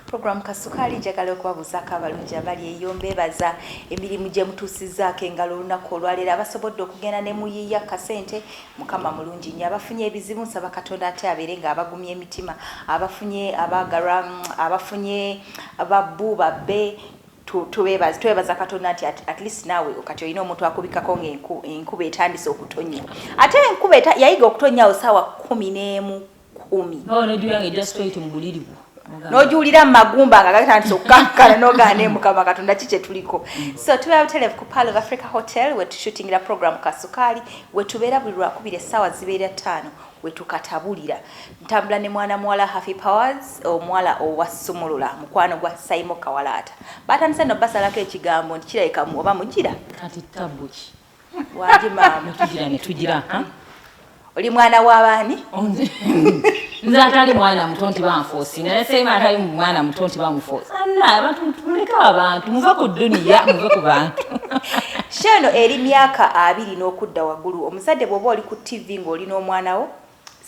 Program Kasukaali, njagala okubabuuzaako abalungi abali eyo. Mbeebaza emirimu gye mutuusizzaako engalo olunaku olwaleero, abasobodde okugenda ne muyiiya kasente. Mukama mulungi nnyo. Abafunye ebizibu, nsaba Katonda ate abeere ng'abagumya emitima. Abafunye abaagalwa, abafunye babbu babbe, tubebaza, twebaza Katonda nti at least naawe kati olina omuntu akubikako ng'enkuba etandise okutonya. Ate enkuba yayiga okutonyawo saawa 11:10. N'ogiwulira mu magumba nga gatandise okukankana, n'ogaana, "Mukama Katonda, ki kye tuliko?" So tubeera butereevu ku Pearl of Africa Hotel, wetushutingira program Kasukaali, wetubeera buli lwakubiri essaawa zibeera 5, wetukatabulira. Ntambula ne mwana muwala Happy Powers, omuwala owa Sumulula, mukwano gwa Saimo Kawalaata. Batandise nno basalako ekigambo nti kirabika oba mugira. Kati tabuki? Wangi maama. Netugira netugira. Oli mwana w'abaani? Nze atali mwana muto nti banfoosinga, naye sema atali mwana muto nti bamufoosa. Anna abantu, muleke abantu, muve ku duniya, muve ku bantu. Show eno eri myaka 20 n'okudda waggulu. Omuzadde bw'oba oli ku TV ng'oli n'omwana wo,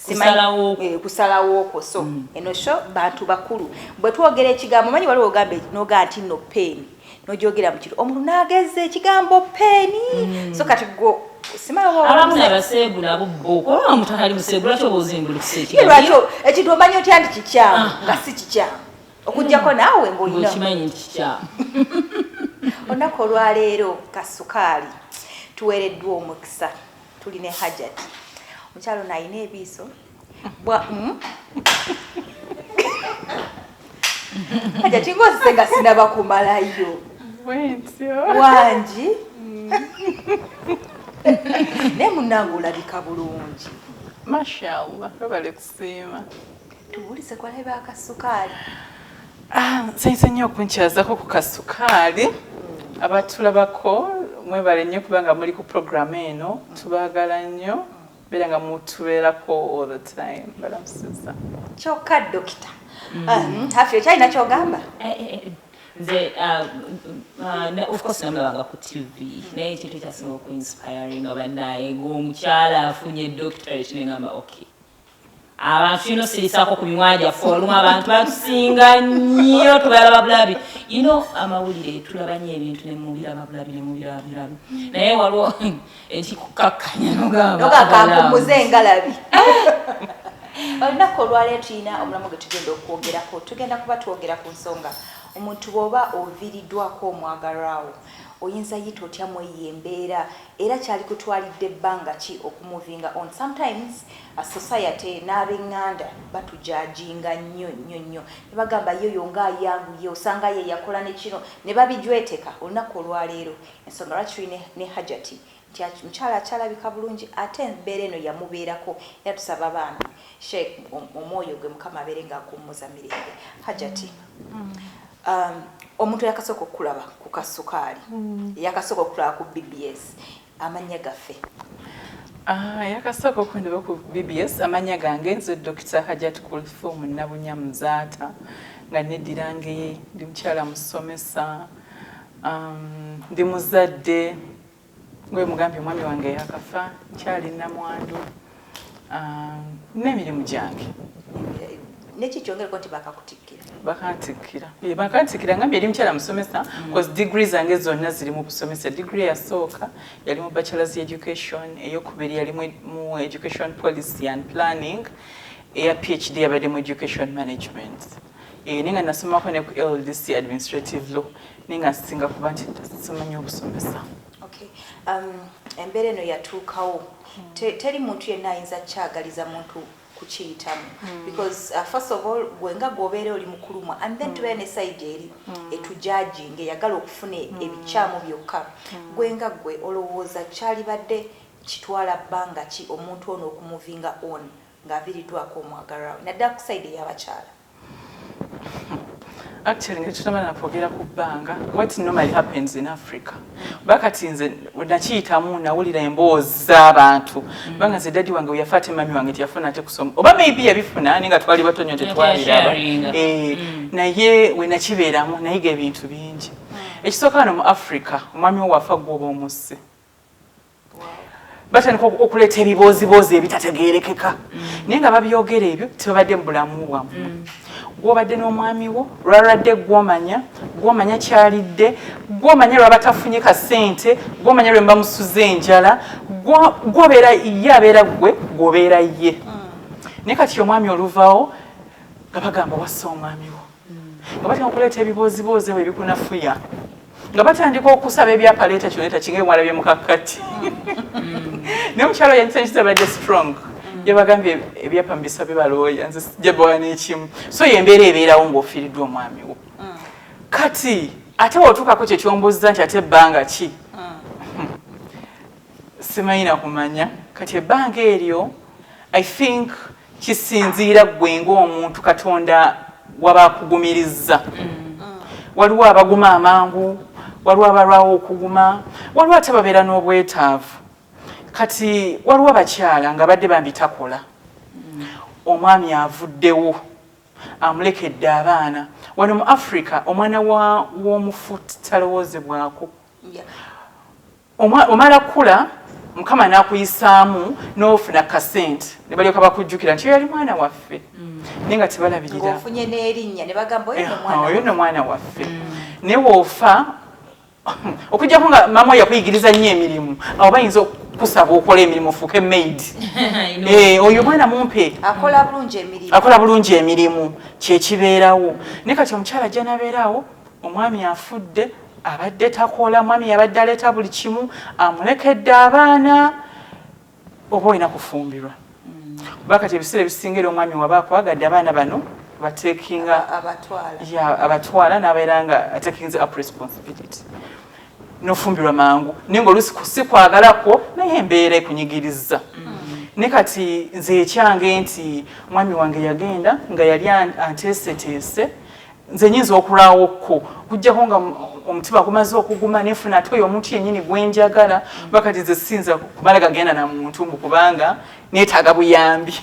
kusalawo. Kusalawo okwo. So eno show bantu bakulu. Bwe twogera ekigambo, manyi waliwo ogamba nogaa nti nno peeni, n'ogyogera mu kiro, omuntu n'ageza ekigambo peeni. So kati gwo simanyi oba abamu nabaseegu nabo bo, oba omuntu atali museegu, lwaki oba ozimbulukisa ekigambo? Lwaki ekintu omanyi otya nti kikyamu nga si kikyamu, okugjako naawe ng'olina ng'okimanyi nti kikyamu? Olunaku olwaleero Kasukaali tuweereddwa omukisa, tuli ne Hajati. Omukyalo ono alina ebiiso bwa? Hajati, ng'ozze nga sinaba kumalayo. Bwentyo. Wangi, naye munnange olabika bulungi. Mashallah, webale kusiima. Tubuulize kwalabe bakasukaali. Ah, nsanyuse nnyo okunkyazako ku Kasukaali. Abatulabako, mwebale nnyo kubanga muli ku program eno. Tubaagala nnyo, beera nga mutubeerako all the time. Balamusiza. Kyokka dokita Hafi, okyalina kyogamba? Eh, nze of course namulabanga ku TV, naye ekintu ekyasinga okuinspiringa bannaye ng'omukyala afunye doctorate, negamba okay, abantu tulina osirisaako ku mimwa gyaffe. Olumu abantu batusinga nnyo, tubalaba bulabi. Amawulire tulaba nnyo ebintu nemubiraba bulabi, nemubiraba bulabi, naye waliwo ekikukakkanya nogamba nogakampumu engalabi. Olunaku olwaleero tulina omulamu gwe tugenda okwogerako. Tugenda kuba twogera ku nsonga omuntu bw'oba oviiriddwako omwagalwawo, oyinza yita otya mu eyo embeera, era kyali kutwalidde ebbanga ki okumovinga on? Sometimes a society n'ab'eŋŋanda batujajinga nnyo nnyo nnyo, ne bagamba yoyo ng'ayanguye, osanga ye yakola ne kino, ne babijweteka. Olunaku olwaleero ensonga lwaki tuli ne Hajati nti mukyala akyalabika bulungi, ate embeera eno yamubeerako, era tusaba bambi Sheikh omwoyo gwe Mukama abeere ng'akuwummuza mirembe. Hajati, omuntu eyakasooka okukulaba ku Kasukaali, eyakasooka okukulaba ku BBS, amannya gaffe? Ah, yakasooka okundaba ku BBS, amannya gange nze Dr Hajat Kulthum Nabunya Muzaata, nga neddira Ngeye. Ndi mukyala musomesa, ndi muzadde. Ngwe mugambye, omwami wange yakafa, nkyali namwandu, n'emirimu gyange. Nekikyongereko nti bakakutikkira? Bakantikkira. Bakantikkira. Ngambye eri mukyala musomesa, cause degree zange zonna ziri mu busomesa. Degree eyasooka yali mu bachelors education, eyokubiri yali mu education policy and planning, eya PhD yabadde mu education management. Naye nga nasomako ne ku LDC administrative law, naye nga nsinga kuba nti simanyi obusomesa. Okay. Embeera eno yatuukawo. Teri muntu yenna ayinza kyagaliza muntu kukiyitamu, because first of all gwe nga gwobeera oli mukulumwa, and then tubeera ne side eri etujajinga, eyagala okufuna ebikyamu byokka. Gwe nga gwe olowooza kyalibadde kitwala bbanga ki omuntu ono okumovinga on ng'aviiriddwako omwagalwa we, naddala ku side ey'abakyala? Actually, nga tutamala nakwogera ku bbanga, what normally happens in Africa, bakati nze nakiyitamu, nawulira emboozi z'abantu, kubanga nze daddy wange weyafa, ate mummy wange teyafuna ate kusoma, oba maybe yabifuna naye nga twali bato nnyo, tetwabiraba. Naye we nakibeeramu, nayiga ebintu bingi. Ekisooka, wano mu Africa omwami wo wafa, gwoba omusse, batandika okuleeta ebibooziboozi ebitategeerekeka, naye nga babyogera ebyo tebabadde mu bulamu bwammwe. Gwobadde n'omwami wo lwalwadde, gwomanya, gwomanya kyalidde, gwomanya lwaba tafunye kasente, gwomanya lwe mbamusuza enjala, gwobeera ye, abeera gwe, gwobeera ye. Naye kati omwami oluvaawo nga bagamba wassa omwami wo, nga batandika okuleeta ebibooziboozi ebyo ebikunafuya, nga batandika okusaba ebyapa, leeta kino, leeta kinga emwalabye mukakkati. Naye omukyalo yankisanyikiza, badde strong, yabagambye ebyapa mubisabe balooya, nze sijja bawa n'ekimu. So yembeera ebeerawo ng'ofiiriddwa omwami wo. Kati ate wotuukako kye kyombuuziza nti ate ebbanga ki, simanyi na kumanya. Kati ebbanga eryo, I think kisinziira ggwe ng'omuntu Katonda waba akugumiriza. Waliwo abaguma amangu, waliwo abalwawo okuguma, waliwo ate babeera n'obwetaavu. Kati waliwo abakyala nga badde bambi takola, omwami avuddewo amulekedde abaana. Wano mu Africa omwana w'omufu talowoozebwako. Omala kula, Mukama n'akuyisaamu n'ofuna kasente, ne balyoka bakujjukira nti oyo yali mwana waffe, naye nga tebalabirira. Ng'ofunye n'erinnya ne bagamba oyo nno mwana. Oyo nno mwana waffe. Naye woofa, okujjako nga maama yakuyigiriza nnyo emirimu, awo bayinza okusaba okola emirimu ofuuke maid. Oyo mwana mumpe. Akola bulungi emirimu. Akola bulungi emirimu, kyekibeerawo. Naye kati omukyala ajja nabeeraawo, omwami afudde, abadde takola, mwami yabadde aleeta buli kimu, amulekedde abaana, oba olina kufumbirwa, kuba kati ebiseera ebisinga era omwami waba akwagadde, abaana bano batekinga abatwala. Ya, abatwala n'abeera nga atekinze up responsibility, nofumbirwa mangu, naye nga oluusi si kwagalakwo, naye embeera ekunyigiriza. Ne kati nze ekyange nti mwami wange yagenda nga yali anteeseteese, nze nyinza okulwawokko okujjako nga omutima gumaze okuguma nefuna ate oyo omuntu yennyini gwenjagala. Kuba kati nze siyinza kumala gagenda na muntu mbu kubanga neetaaga buyambi,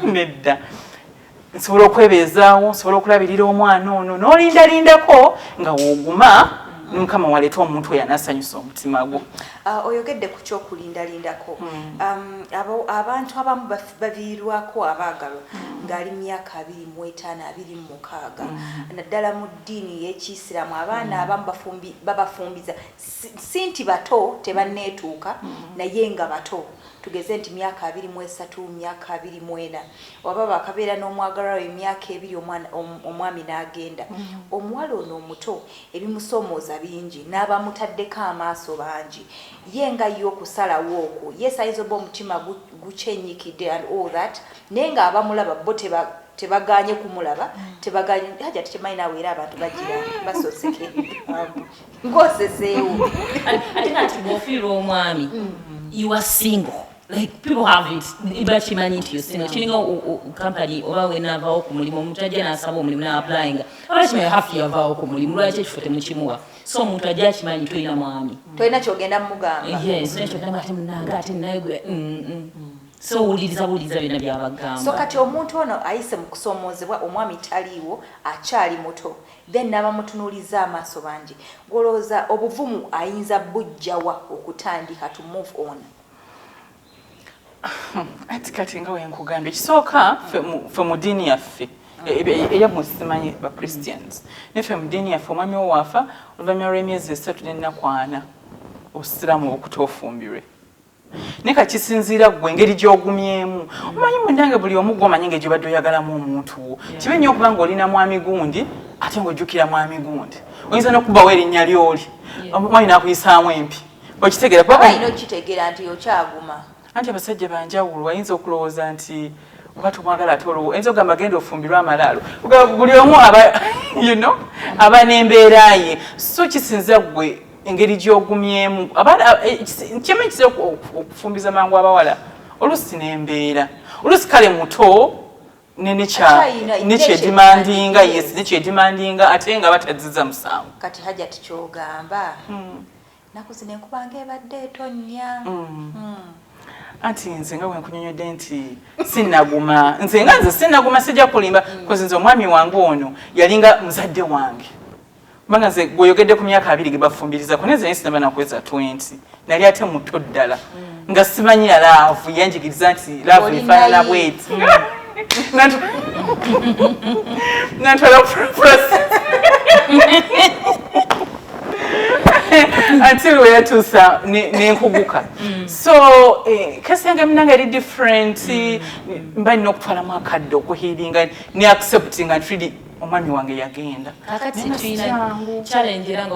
nedda. Nsobola okwebeezaawo, nsobola okulabirira omwana ono, n'olindalindako nga wooguma, Mukama waleeta omuntu oyo anaasanyusa omutima gwo. Oyogedde ku kyokulindalindako. Abantu abamu baviirwako abaagalwa ng'ali myaka 25, 26, naddala mu ddiini y'Ekiyisiraamu. Abaana abamu babafumbiza si nti bato tebanneetuuka, naye nga bato, tugeze nti myaka 23, myaka 24, oba bakabeera n'omwagalwa we emyaka 2, omwami n'agenda. Omuwala ono omuto ebimusoomooza bingi n'abamutaddeko amaaso bangi. Ye nga ye okusalawo okwo, yes, ayinza oba omutima gukyenyikidde and all that, naye ng'abamulaba bo tebaganye kumulaba, tebaganye. Haja tekimanyi naawe, era abantu bagira basoseka ebigambo ng'oseseewo. Ate kati bw'ofiirwa omwami, you are single, like people have it, bakimanyi nti you're single. Kiringa company oba wenaavaawo ku mulimu, omuntu ajja n'asaba omulimu n'applyinga, aba kimanyi hafi yavaawo ku mulimu, lwaki ekifo temukimuwa? So omuntu ajja akimanyi tolina mwami. Tolina kyogenda mugamba. Yes, kyogenda ate munange ate naye gwe So wuliriza, wuliriza byonna byabagamba. So kati omuntu ono ayise mu kusoomoozebwa, omwami taliiwo, akyali muto, then n'abamutunuuliza amaaso bangi, gwolowooza obuvumu ayinza bujjawa okutandika to move on? Ati kati nga wenkugambye, ekisooka ffe mu ddiini yaffe eyammwe simanyi ba Christians, naye ffe mu ddiini yaffe omwami wo waafa, oluvannyuma lw'emyezi 3 n'ennaku 40, obusiraamu obukuta ofumbirwe. Naye kakisinziira ggwe engeri gy'ogumyemu. Omanyi munange, buli omu gwomanyi engeri gyobadde oyagalamu omuntu wo. Kibi nnyo okuba nga olina mwami gundi ate ng'ojjukira mwami gundi, oyinza n'okubawo erinnya lyoli, omwami n'akuyisaamu empi, okitegeera? Kuba alina okitegeera nti okyaguma. Anti abasajja banjawulo, ayinza okulowooza nti oba tumwagala, ate olwo oyinza okugamba genda ofumbirwe amalaalo. Buli omu aba aba n'embeera ye, so kisinza ggwe engeri gy'ogumyemu. Kimanyi kiza okufumbiza mangu abawala, oluusi n'embeera, oluusi kale muto nekyedimandinga, yes, nekyedimandinga ate nga bataziza musango. Kati Hajja tikyogamba naku zino enkuba ng'ebadde etonnya. Anti nze nga bwenkunyonyodde nti sinaguma, nze nga nze sinaguma, sijja kulimba, kozi nze omwami wange ono yalinga muzadde wange, kubanga nze gweyogedde ku myaka 20 ge bafumbirizako, naye nze naye sinaba nakweza 20, nali ate muto ddala nga simanyi na love. Yanjigiriza nti love efaanana bweti. Nantwala process until weyatuusa nenkuguka. So case yange munange eri different. Mba nina okutwalamu akadde okuhealinga ne acceptinga nti really omwami wange yagenda. Kakati Naye nga si tulina kyangu. challenge era nga